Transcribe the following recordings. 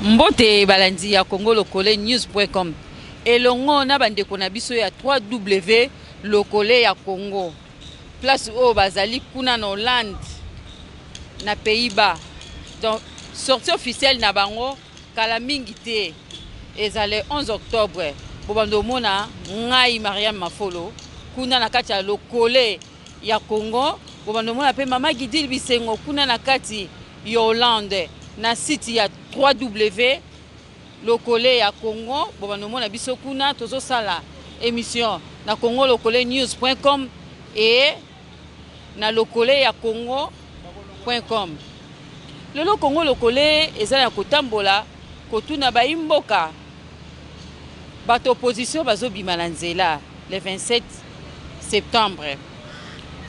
Mbote balandi ya Congo Lokole news.com elongo na bandeko na biso ya 3W Lokole ya Congo place oyo bazali kuna na Hollande na Pays-Bas donc sortie officielle na bango kala mingi te eza le 11 octobre bobanda omona ngai Mariam Mafolo kuna na kati ya Lokole ya Congo bobanda omona pe mama Gidil Bisengo kuna na kati ya Hollande na site ya 3W Lokole ya Congo bobanda omona biso kuna tozosala emission na Congo Lokole news.com et na lokole ya congo.com. Lelo Congo Lokole eza ya kotambola kotuna bayi mboka bato opposition bazobima na nzela le 27 septembre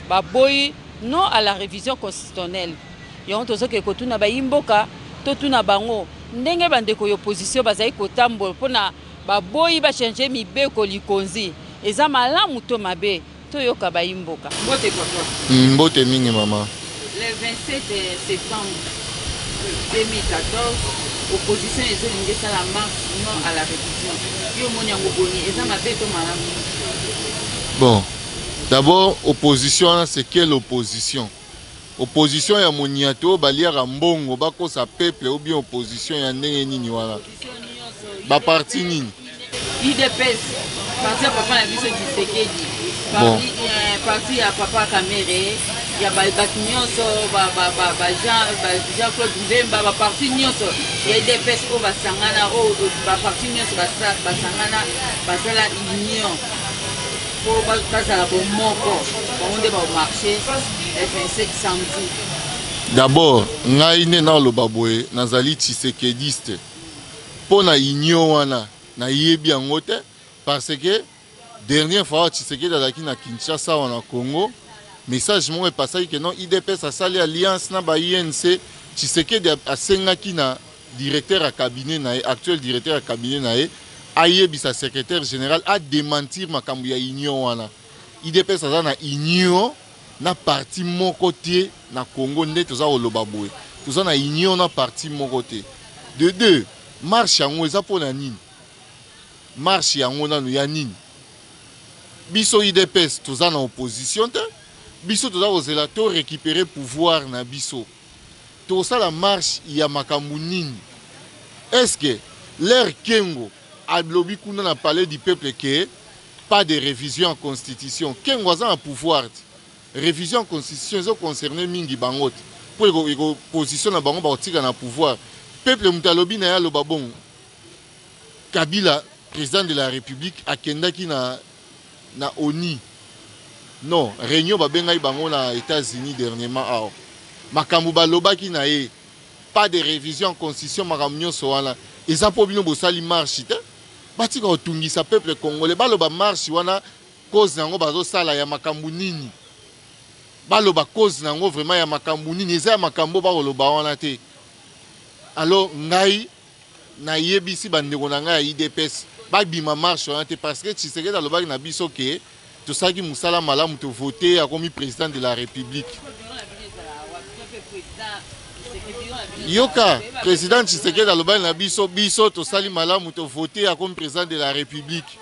baboyi non à la révision constitutionnelle. Yango tozokende kotuna bayi mboka, totuna bango ndenge bandeko ya opposition bazali kotambola mpona baboyi ba changer mibeko likonzi eza malamu to mabe. Toyoka bayi mboka. Mbote papa. Mbote mingi mama. Le 27 septembre 2014 opposition ezolinga esala marche non à la révision. Yo omoni yango boni eza mabe to malamu? Bon, d'abord opposition wana c'est quelle opposition? Opposition ya moniato oyo baliaka mbongo bakosa peuple ou bien opposition ya ndenge nini wana? Ba parti nini? Udps parti ya papa na biso Tshisekedi, Bon. parti ya papa Kamerhe, ya bato nyonso ba Jean Claude Mbemba, ba parti nyonso ya UDPS oyo basangana, oyo ba parti nyonso basangana basala union po bazala bomoko, bango nde ba marche le 27 samedi. D'abord ngai nde naloba boye, nazali tshisekediste. Mpo na union wana nayebi yango te parce que dernière fois awa Tshisekedi azalaki na Kinshasa awa na Congo, message moko epasaki que non UDPS asali alliance na ba UNC. Tshisekedi asengaki na directeur ya cabinet na ye, actuel directeur ya cabinet na ye, ayebisa secrétaire général a dementir makambo ya union wana. UDPS aza na union na parti moko te na Congo nde toza koloba boye, toza na union na parti moko te. De deux, marche yango eza mpo na nini? Marche yango nanu ya nini? Biso UDPS toza na opposition te, biso toza kozela to recuperer pouvoir na biso. Tokosala marche ya makambo nini? Est-ce que leur Kengo alobi kuna na palais du peuple que pas de revision ya constitution? Kengo aza na pouvoir te. Revision ya constitution ezo concerner mingi bango te. Po eko position na bango bakotika na pouvoir. Peuple moto alobi na ye aloba bongo. Kabila president de la republique akendaki na na onu non reunion babengaki bango na Etats Unis dernièrement awa makambo balobaki na ye pas de revision constitution makambo nyonso wana eza mpo bino bosali marche te batika kotungisa peuple congolais baloba marche wana cause na yango bazosala ya makambo nini baloba cause na yango vraiment ya makambo nini eza ya makambo bakoloba wana te alors ngai Nayebisi ba ndeko na ngai ya udps babima marche wana te parce que Tshisekedi alobaki na biso ke tosalaki mosala malamu to vote akomi president de la republique. Yoka president Tshisekedi alobaki na biso biso tosali malamu to vote akomi president de la republique.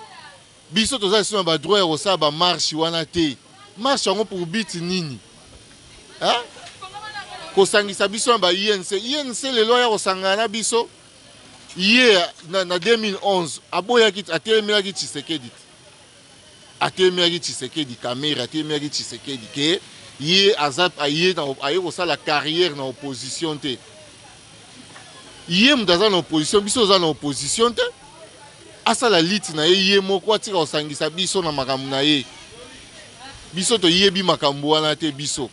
Biso toza lisusu na ba droit ya kosala ba marche wana te. Marche yango pour but nini? Hein? Kosangisa biso na ba UNC. UNC lelo aya kosangana na biso ye na, na 2011 aboyaki atelemelaki Tshisekedi. Atelemelaki Tshisekedi Kamere atelemelaki Tshisekedi ke ye aza aye aye kosala carrière na opposition te. Ye moto aza na opposition, biso oza na opposition te. Asala lutte na ye ye moko, atika kosangisa biso na makambo na ye. Biso toyebi makambo wana te biso.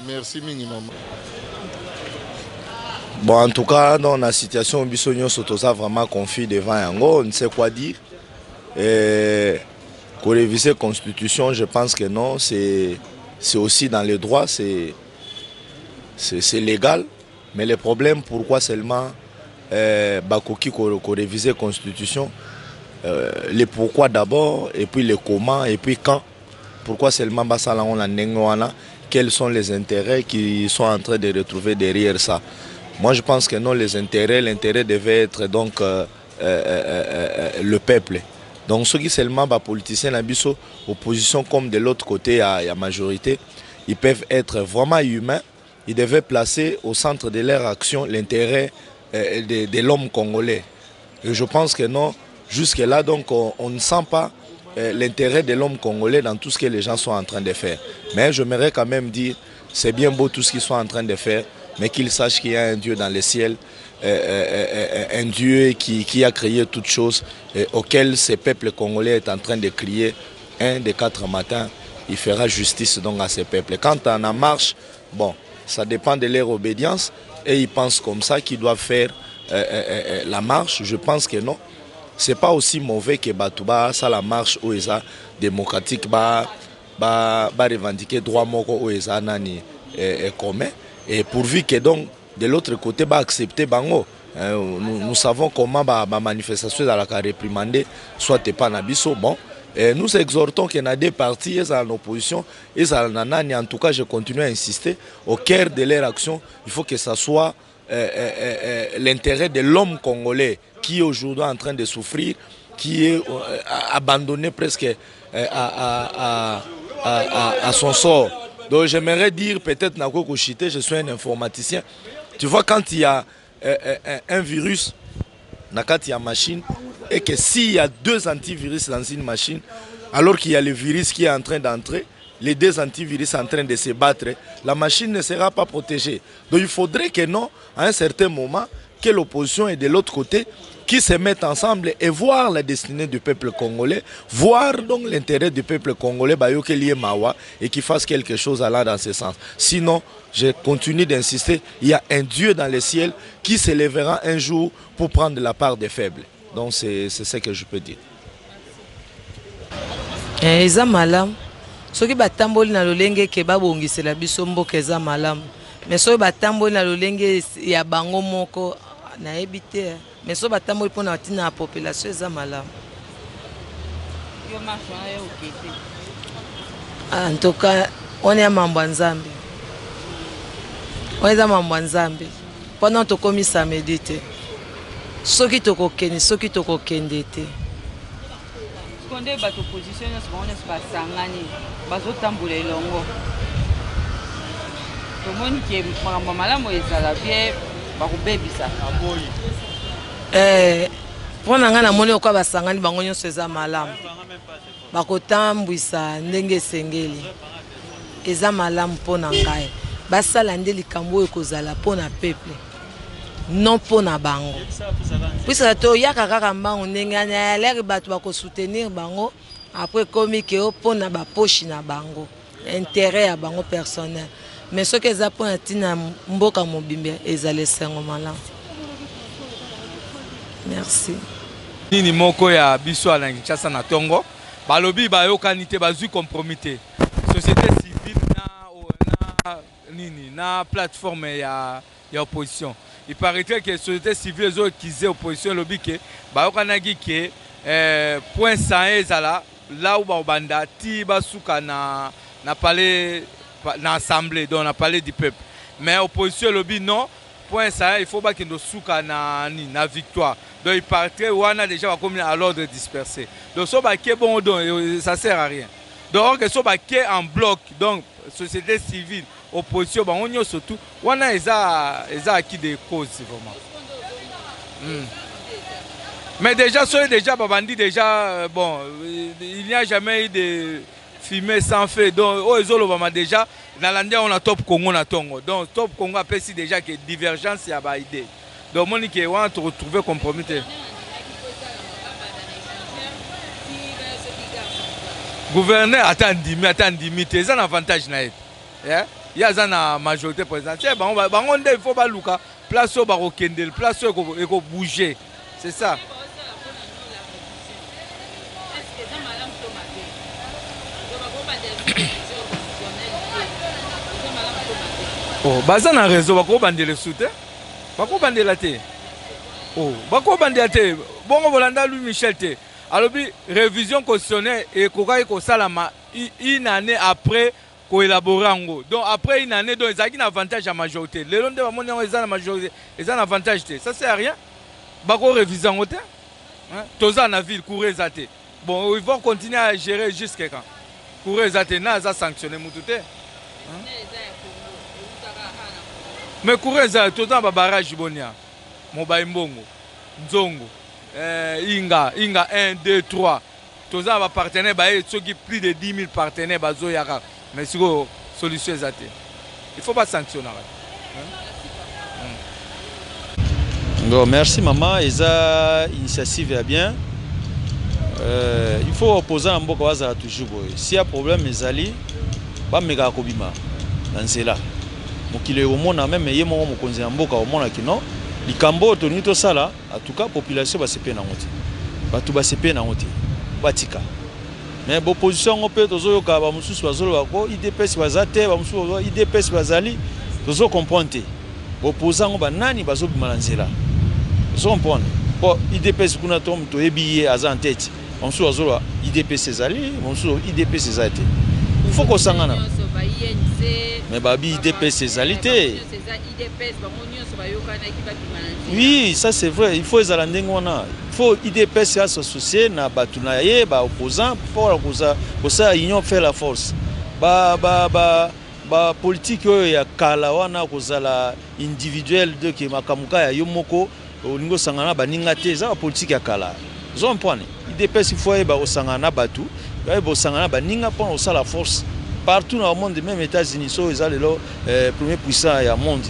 Merci mingi mama. Bon, en tout cas, dans la situation biso nyonso toza vraiment confus devant yango, on ne sait quoi dire. Et koréviser constitution, je pense que non, c'est aussi dans le droit, c'est légal. Mais le problème, pourquoi seulement bakoki koréviser constitution, le pourquoi d'abord, et puis le comment, et puis quand. Pourquoi seulement basala yango na ndenge wana? Quels sont les intérêts qui sont en train de retrouver derrière ça? Moi, je pense que non, les intérêts, l'intérêt devait être donc le peuple. Donc, ceux qui seulement ba politiciens na biso, opposition comme de l'autre côté à la majorité, ils peuvent être vraiment humains. Ils devaient placer au centre de leur action l'intérêt de l'homme congolais. Et je pense que non, jusque-là, donc, on ne sent pas l'intérêt de l'homme congolais dans tout ce que les gens sont en train de faire. Mais j'aimerais quand même dire, c'est bien beau tout ce qu'ils sont en train de faire, mais qu'ils sachent qu'il y a un Dieu dans le ciel, un Dieu qui a créé toutes choses, et auquel ce peuple congolais est en train de crier un des quatre matins, il fera justice donc à ce peuple. Quand on en marche, bon, ça dépend de leur obédience, et ils pensent comme ça qu'ils doivent faire la marche. Je pense que non. C'est pas aussi mauvais que Batouba, ça la marche oyo eza démocratique, ba, ba, ba revendiquer droit moko oyo eza nani commun. Et pourvu que donc de l'autre côté ba accepter bango. Nous savons comment ba, ba manifestation dans la réprimander, soit pas na biso, bon. Et nous exhortons qu'il y a des partis, ils sont en opposition, ils sont en nani. En tout cas, je continue à insister, au cœur de leur action, il faut que ça soit l'intérêt de l'homme congolais qui est aujourd'hui en train de souffrir, qui est abandonné presque à son sort. Donc j'aimerais dire, peut-être Nako Koshite, je suis un informaticien. Tu vois, quand il y a un virus, quand il y a machine, et que s'il y a deux antivirus dans une machine, alors qu'il y a le virus qui est en train d'entrer, les deux antivirus en train de se battre, la machine ne sera pas protégée. Donc il faudrait que non, à un certain moment, que l'opposition est de l'autre côté, qui se mettent ensemble et voir la destinée du peuple congolais, voir donc l'intérêt du peuple congolais, bayoke lié mawa, et qui fasse quelque chose allant dans ce sens. Sinon, je continue d'insister, il y a un Dieu dans le ciel qui s'élèvera un jour pour prendre la part des faibles. Donc c'est ce que je peux dire. Eza malamu. Soki batamboli na lolenge ke babongisela biso mboka eza malamu. Mais soki batamboli na lolenge ya bango moko nayebi te. Mais soki batamboli mpona ntina ya population eza malamu. Yo marche wana yo okete. En tout cas, wana ya mambo ya Nzambe. Wana eza mambo ya Nzambe. Pendant tokomi samedi te. Soki tokokende, soki tokokende te. Konde bato opposition nyonso bango nyonso basangani bazotambola elongo. Tomoni ke makambo malamu ezala bien bakobebisa. Mpo na ngai namoni okwa basangani bango nyonso eza malamu. Bakotambwisa ndenge esengeli. Eza malamu mpo na ngai. Basala nde likambo oyo ekozala mpo na peuple, non mpo na bango. Puisque toyaka kaka mbango ndenge wana alere bato bakosoutenir bango, après ekomi ke o mpo na bapoche na bango, intérêt ya bango personnel. Mais soki eza mpo na ntina mboka mobimba, ezala esengo malamu. Merci. Nini moko ya biso na Kinshasa na tongo balobi bayokani te, bazwi compromis te, société civile na nini na plateforme ya opposition. Il paraîtrait que société civile ezoaccuser opposition, elobi ke bayokanaki ke point 101 ezala là où babanda ti basuka na palais, na assemblée, donc na palais du peuple. Mais opposition elobi non, point 101 il faut bakende suka na nini, na Victoire. Donc il paraîtrait wana déjà bakomi à l'ordre dispersé. Donc so bake bongo, donc ça sert à rien. Donc or so bake en bloc, donc société civile, opposition, bango nyonso tout wana eza acquis de cause vraiment. Mais déjà soki déjà babandi déjà, bon, il n'y a jamais eu de fumée sans feu. Donc oyo ezolobama déjà, nalandi yango na Top Congo na ntongo. Donc Top Congo apesi déjà ke divergence ya baidées. Donc omoni ke wana toretrouve compromis te. Gouverneur ata andimi, ata andimi te, eza na avantage na ye te. Ye aza na majorité présidentielle. Bango nde il faut baluka. Place oyo bakokendele, place oyo eko bouger, c'est ça. Oh, baza na raison, bakobandela esu te, bakobandela te. Oh, bakobandela te. Bongo bolanda Louis Michel te, alobi révision constitutionnelle ekokaki kosalama une année après ko elaborer yango. Donc après une année, donc ezalaki na avantage ya majorité. Lelo nde bamoni yango eza na majorité, eza na avantage te. Ça sert à rien. Bako réviser yango te. Hein? Toza na ville, courant eza te. Bon, ils vont continuer à gérer jusque quand? Courant eza te, na aza sanctionner mutu te. Hein? Mais courant eza, toza na ba barrage bonia. Mobayi mbongo, Nzongo, eh, Inga, Inga 1 2 3. Toza na ba partenaires baye soki plus de 10 000 partenaires bazoya kaka, mais sikoyo solution eza te, il faut ba sanctionnaka. Bon, merci maman, eza initiative ya bien. Il faut opposer na mboka bazala toujours boye. Si ya problème ezali, bamekaka kobima na nzela. Mokili ekomona meme ye moko mokonzi ya mboka omona kino likambo oyo tolingi tosala. En tout cas population basepeli nango te, bato basepeli nango te, batika. Mais bopposition yango mpe tozoyoka bamosusu bazoloba ko UDPS baza te, bamosusu bazoloba UDPS bazali, tozo comprendre te. Bopoza yango banani bazobima na nzela, ozo comprendre? Po UDPS kuna to toyebi ye aza en tête, bamosusu bazoloba UDPS ezali, bamosusu UDPS eza te. Il faut kosangana. Mais babi UDPS ezali te. Oui, ça c'est vrai, il faut ezala ndenge wana. Il faut UDPS s'associer na batu na ye ba opposants pour kosala union faire la force. Ba ba ba ba politique oyo ya kala wana kozala individuel de ke makambo ya yo moko olingi osangana na baninga te, eza ba politique ya kala. Ozo comprendre? UDPS il faut ayeba kosangana na batu, ayeba kosangana na baninga mpona kosala force partout dans le monde, même États-Unis, so eza lelo premier puissant ya monde.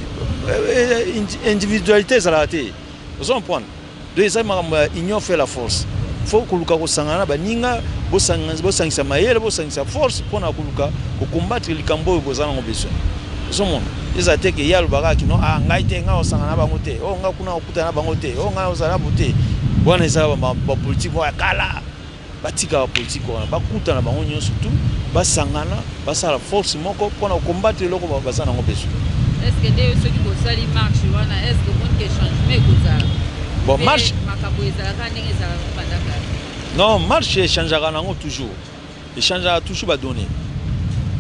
Individualité ezalaka te. Ozo comprendre? Donc eza makambo ya union fait la force. Faut koluka kosangana na baninga, bosangisa mayele, bosangisa force mpona koluka kocombattre likambo oyo boza nango besoin. Ozomona eza te ke ye alobaka kino ah ngai te, ngai osangana na bango te, oh ngai kuna okutana na bango te, oh ngai ozala bo te. Wana eza ba politique oyo ya kala. Batika ba politique wana, bakutana bango nyonso tu, basangana, basala force moko mpona kocombattre eloko baza nango besoin. Est-ce que nde soki bosali marche wana, est-ce que omoni ke changement ekozala? Bon, marche makambo ezalaka ndenge ezalaka banda kala. Non, marche echangeaka nango toujours. Echangeaka toujours ba données.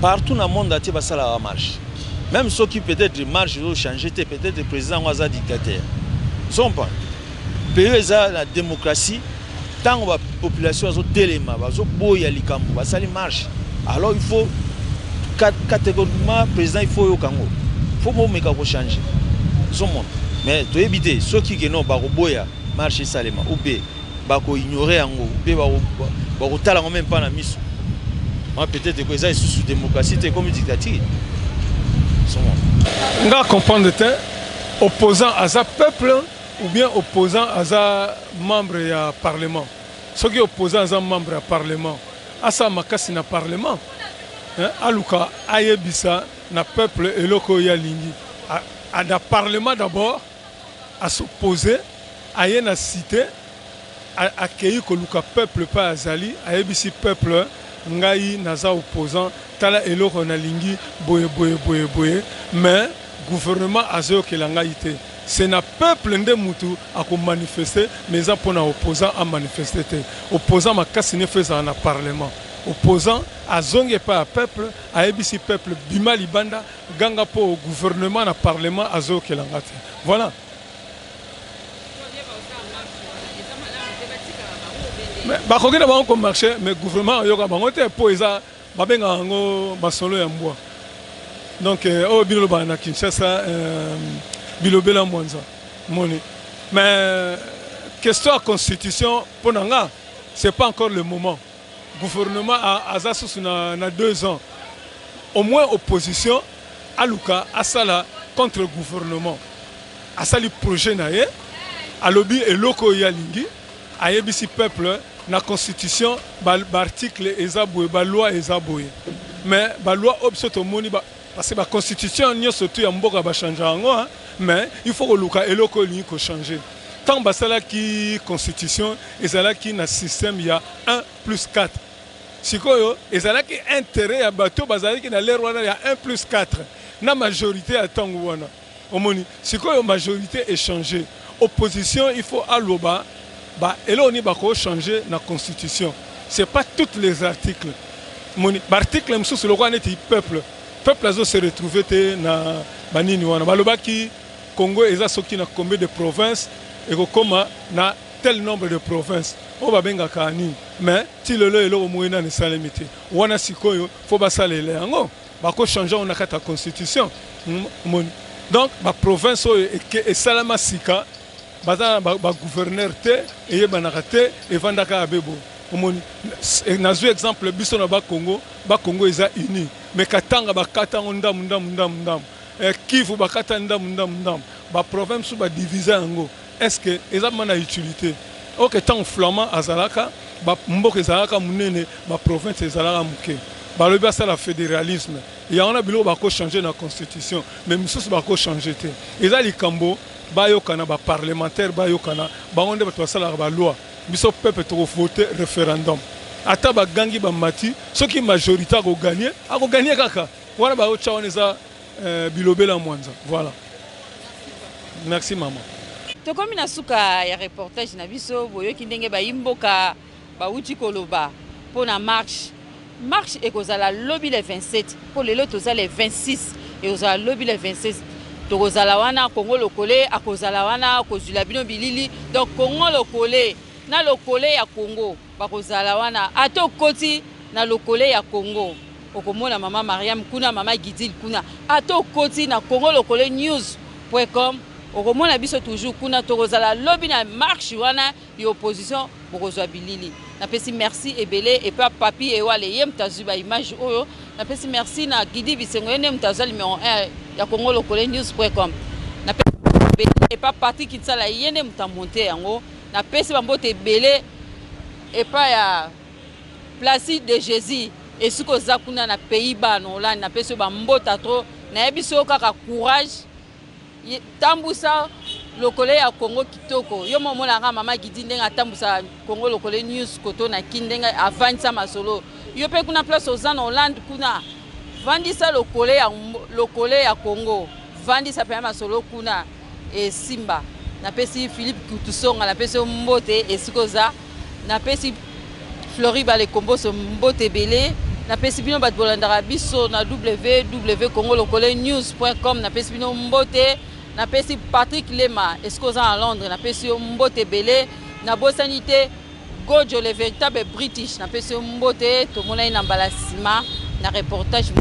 Partout na monde entier basalaka marche. Même ceux qui peut-être marche ezo changer te, peut-être président yango aza dictateur. Zompa. Pays eza na démocratie, tango ba population azotelema, bazoboya likambo, basali marche. Alors il faut catégoriquement président il faut yoka yango. Faut bomeka ko changer. Zomona. Mais toyebi te soki ke non bakoboya marche esalema ou bien bako ignorer yango ou bien bakotala yango même pas na miso. Moi peut-être que eza lisusu démocratie te comme dictature. Zomona. Nga comprendre te, opposant aza peuple ou bien opposant aza membre ya parlement. Soki opposant aza membre ya parlement, asala makasi na parlement, hein, aluka ayebisa na peuple eloko oyo alingi. Na parlement d'abord a s'opposer, aye na cité, akei koluka peuple pa azali, ayebisi peuple ngai naza opposant, tala eloko nalingi boye boye boye boye, mais gouvernement azoyokela ngai te. C'est na peuple nde mutu akomanifester, mais eza mpona opposant amanifester te. Opposant makasi ne fo ezala na parlement. Opposant azongi epai ya peuple, ayebisi peuple bima libanda, ganga po gouvernement na parlement azoyokela nga te. Voilà. Mais bakoki na bango komarche, mais gouvernement ayoka bango te, po eza babengaka yango masolo ya mbwa. Donc oyo bino lobaka na Kinshasa, bilobela mwanza moni. Mais question ya constitution mpo na nga c'est pas encore le moment. Gouvernement aza susu na 2 ans. Au moins opposition aluka asala contre gouvernement. Asali projet na ye, alobi eloko oyo alingi, ayebisi peuple na constitution ba article eza boye, ba loi eza boye. Mais ba loi oyo biso tomoni ba Parce que baconstitution nyonso tu ya mboka bachange yango, mais il faut koluka eloko oyo elingi kochanger. Ntango basalaki constitution, ezalaki na système ya 1 plus 4. Sikoyo ezalaki intérêt ya bato bazalaki na l'heure wana ya 1 plus 4 na majorité ya ntango wana. Omoni, sikoyo majorité echanger, opposition il faut aloba ba eloko nini bakochanger na constitution. C'est pas toutes les articles. Moni, baarticle mosusu lokola neti peuple azo se retrouver te na banini wana. Balobaki Congo eza soki na combien de province, ekokoma na tel nombre de provinces oyo babengaka nini, mais ti lelo eloko moko nani esalemi te. Wana sikoyo faut basalela yango, bakochanger yango na kati ya constitution. Moni, donc baprovince oyo esalama sika baza na bagouverneur te, eyebanaka te, evandaka ya bebo. Omoni, nazwi exemple biso na Bakongo. Bakongo eza uni, mais Katanga bakata yango ndamu ndamu ndamu ndamu, Kivu bakata ndamu ndamu ndamu, baprovince mosusu badiviser yango. Est ce que eza ma na utilité? Ok, ntango Flamand azalaka, mboka ezalaka monene, baprovince ezalaka moke. Balobi basala fédéralisme. Yango na biloko bakochanger na constitution, mais misusu bakochanger te. Eza likambo bayokana, baparlementaire bayokana, bango nde bato basalaka baloi. Biso peuple tokovote référendum, ata bagangi bamati, soki majorité akogagner, akogagner kaka. Wana baotya wana eza bilobela mwanza. Voilà, merci mama. Tokomi na suka ya reportage na biso. Boyoki ndenge bayimboka bawuti koloba mpo na marche. Marche ekozala lobi le 27, mpo lelo toza le 26. Ekozala lobi le 27, tokozala wana. Kongo Lokole akozala wana kozwila bino bilili. Donc Kongo Lokole na Lokole ya Congo bakozala wana. Ata okoti na Lokole ya Congo, okomona mama Mariam kuna, mama Gidil kuna. Ata okoti na Congo Lokole news com, okomona biso toujours kuna. Tokozala lobi na marche wana ya opposition, bokozwa bilili. Napesi merci ebele epa Papi Ewale, ye moto azwi baimage oyo. Napesi merci na Gidi Bisengo, ye nde moto azwa numéro 1 ya Congo Lokole news com. Napesi epa Patrik Nsala, ye nde moto amonte yango. Napesi bambote ebele epai ya Placide de Jésus, esika oza kuna na Pays-Bas, na Hollande. Napesi yo bambota trop. Nayebi so kaka courage, tambusa Lokole ya Congo kitoko. Yo mo omonaka mama Gidi ndenge atambusaka Congo Lokole news koto na Kini, ndenge avandisa masolo. Yo mpe kuna place oza na Hollande kuna, vandisa Lokole ya Congo, vandisa mpenza masolo kuna, esimba. Napesi Philippe Kutusonga, napesi yo mbote esika oza. Napesi Flori Balekomboso mbote ebele. Napesi bino bato bolandaka biso na www congo lokole news com, napesi bino mbote. Napesi Patrick Lema, esika oza na Londres, napesi yo mbote ebele. Nabosani te Gojo, le véritable British, napesi yo mbote. Tomonani na mbala nsima na reportage.